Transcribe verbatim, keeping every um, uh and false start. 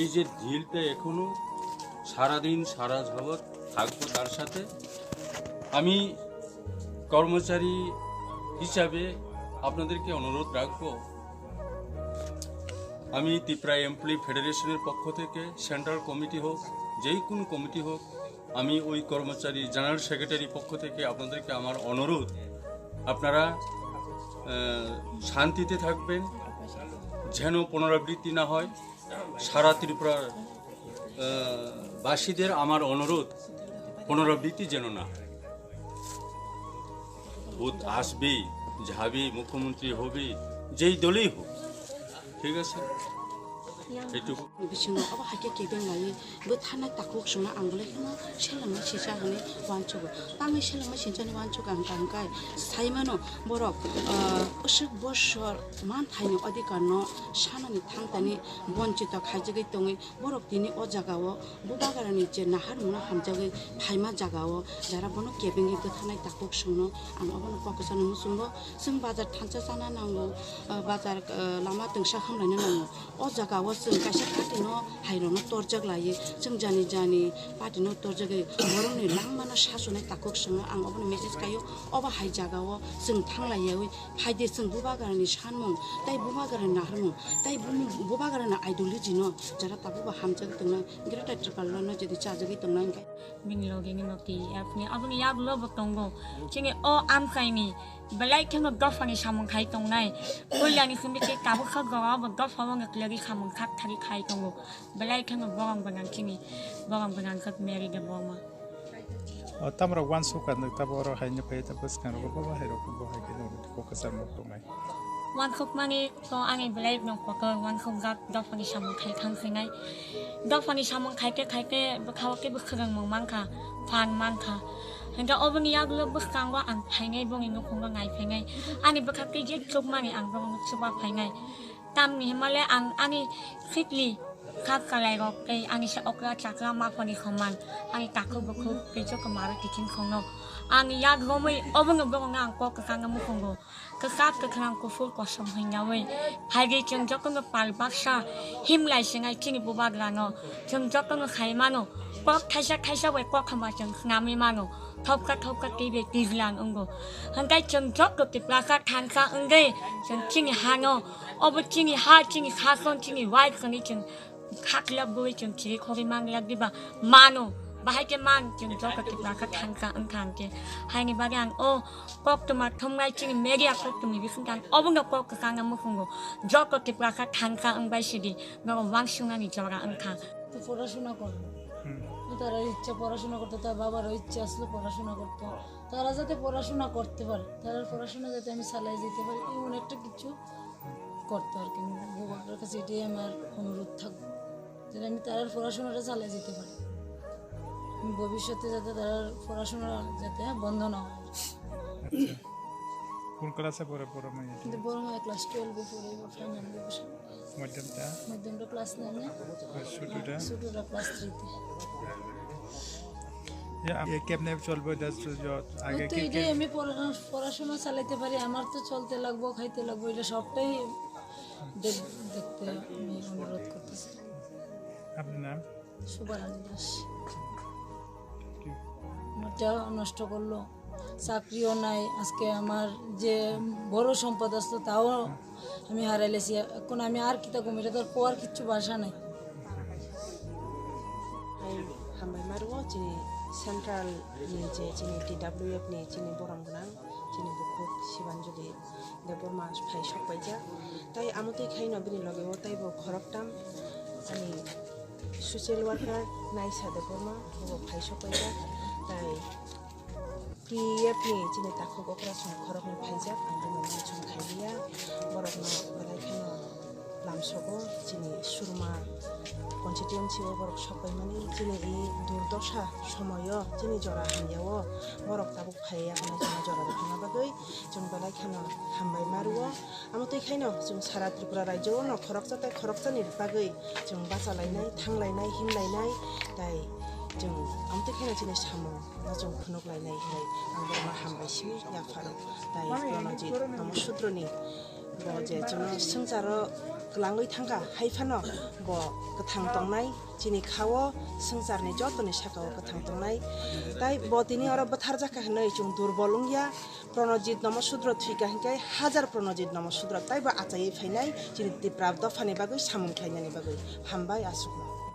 এই যে ঢিলটা এখনো সারাদিন সারা যাবৎ থাকবো তার সাথে। আমি কর্মচারী হিসাবে আপনাদেরকে অনুরোধ রাখবো, আমি ত্রিপুরা এমপ্লয়ি ফেডারেশনের পক্ষ থেকে, সেন্ট্রাল কমিটি হোক, যেই কোনো কমিটি হোক, আমি ওই কর্মচারী জেনারেল সেক্রেটারি পক্ষ থেকে আপনাদেরকে আমার অনুরোধ, আপনারা আহ, শান্তিতে থাকবেন, যেন পুনরাবৃত্তি না হয়। সারা ত্রিপুরার আহ, বাসীদের আমার অনুরোধ, পুনরাবৃত্তি যেন না হয়। ভোট আসবেই, যাবেই, মুখ্যমন্ত্রী হবেই, যেই দলেই হোক, ঠিক আছে? এইটুকু। Bisingo obo hai khe kebeng lai bwtharnai takhuk songno ang belai kheno selengma sisa hinwi uansugo. Tangwi selengma sinsani uansugo ang tangkhe sai mano borok, ah, bwswk bosor manthaini adhikar no sanani thangtani bonchito khaijagwi tongwi borok tini o jagao bubagrani je naharmungno hamjagwi phaima jagao jara bono kebengwi bwtharnai takhuk songno ang obono kok kwchangno muchungo. Chwng bazar thansa chana nango, ah, bazar, ah, lama twngsa hamlaina nango. O jaga o chwng kaisa party no hai rok no torjak lai, chwng jani jani party no torjak lai, borok ni langma no sasonai takhuk swngo ang obo ni message kai o. Obo hai jaga o chwng thang lai yaui phai de, chwng bubagra ni sanmung tai bubagra ni naharmung tai bu-, bubagra ni ideology no jara tabuk bo hamjagwi tongnai, Greater Tipraland no jodi chajagwi tongnai hwnkhe. Bini logi ni no twi apni aboni yagulo bo tongo. Chini o amchaini belai kheno dophani samung khai tongnai. Puilani simi khe tabuk kha goa bo dopha o noklewi samung thak thari khai tongo. Belai kheno borong bwnang chini, borong bwnang khe Mary de Burma. O tamrok uansuk ka nwk tabo oro hai nw phai ta bwskang rogo bo hai rok bo hai khe nwk kok kwchang nwk tongnai. Uansukmani to ani belai no kotor uansukjak dophani samung khai thang sinai. Dophani samung khaite khaite bwkhao kebo swrwngmung mankha, phan mankha. Hingkhe oboni yagulo bwskango ang phainai bongni nukhungo nai phainai. Ani bwkha tei je chukmani ang bongni chuba phainai. Tamni himale ang ani sikli kha kalai rok tei ani se okra chakra maphoni soman. Ani takhuk bukhuk tei joto maro kiching songno. Ang yak romwi obono bongno ang kok kwchangno mukhungo. Kwchak kwkhwrang kuphur kosom hwnyaui phaidi chwng jotono pal baksa himlai swngai chini bubagrano. Chwng jotono sai mano, kok thaisa thaisa bai kothoma chwng swnamwi mano, thopka thopka twibai twijlang wngo. Hwnkhe chwng joto Tiprasa thansa wngwi chwng chini hano, obo chini ha, chini sason, chini wife hwnwi chwng Khaklak bui chwng chiri khogwi manglak diba? Mano. Bahai khe man chwng joto Tiprasa thansa wngkha hwnkhe. Haini bagwi ang o koktwma thumnai chini media koktwmni bisingtwi ang obono kok kwchangno muchungo. Joto Tiprasa thansa wngbai sidi, norok uansuknani jora wngkha. তো পড়াশোনা করবো। হুম। তো তার ইচ্ছা পড়াশোনা করতো, তার বাবারও ইচ্ছা আসলো পড়াশোনা করতো। তারা যাতে পড়াশোনা করতে পারে, তার পড়াশোনা যাতে আমি চালাই যেতে পারি, এমন একটা কিছু করতো আর কি। আমি ভগবানের কাছে এটাই আমার অনুরোধ থাকবে, যেন আমি তার পড়াশোনাটা চালিয়ে যেতে পারি। আমি ভবিষ্যতে যাতে তার পড়াশোনা যাতে বন্ধ না হয়। আচ্ছা। কোন ক্লাসে পড়ে বড় মেয়ে? কিন্তু বড় মেয়ে ক্লাস টুয়েলভে পড়ে, এবার ফাইনাল দিবে সামনে। মাধ্যমটা? মাধ্যমটা ক্লাস নাইনে। আর ছোটটা? ছোটটা ক্লাস থ্রিতে। ইয়া, এ কেমনে চলবে? আগে ওই তো কি এটাই, কি আমি পড়া-, পড়াশোনা চালাইতে পারি, আমার তো চলতে লাগবো, খাইতে লাগবো, এটা সবটাই দেখ-, দেখতে আমি অনুরোধ করতেছি। আপনার নাম? শুভারানী দাস। কি? আমারটা নষ্ট করলো, চাকরিও নাই। আজকে আমার যে বড় সম্পদ আসতো, তাও আমি হারাইলেছি। এখন আমি আর কিতা কম, এটা তো আর কোয়ার কিচ্ছু ভাষা নাই। Hai hambai mario chini central ni je chini T W F ni chini borong gwnang chini bukhuk Sibanjali Debbarma phai sok paijak. Tai amotwi khaino bini loge o taibo khoroktham ani social worker Naisa Debbarma bo phai sok paijak. Tai T F ni chini takhuk okra song khoroknwi phaijak, ang bono mention khailiya. Borokno belai kheno lamsogo chini Surma constituency o borok sok paimani, chini i durdosa somoyo chini jora hamyao borok tabuk phaiya hwnwi chwngno jora rwna bagwi chwng belai kheno hambai mario. Amo twi khaino chwng sara Tripura rajyo no khoroksa tai khoroksani bagwi chwng bachalainai, thanglainai, himlainai, tai Chwng amtwi kheno chini samung no chwng phunuk lainai hinwi ang borokno hambai simi yapharo. Tai Pranojit Nomo Sutroni bo je chwngno swngcharo kwlangwi thangkha, hai phano bo kwthang tongnai, chini khao swngcharni jotoni sakao kwthang tongnai. Tai bo tini oro bwtharjakha hinwi chwng durbol wngya. Pranojit Nomo Sudro thwikha hinkhe hajar Pranojit Nomo Sudro taibo achaiwi phainai chini Tipra dophani bagwi samung khlainani bagwi. Hambai aswkno.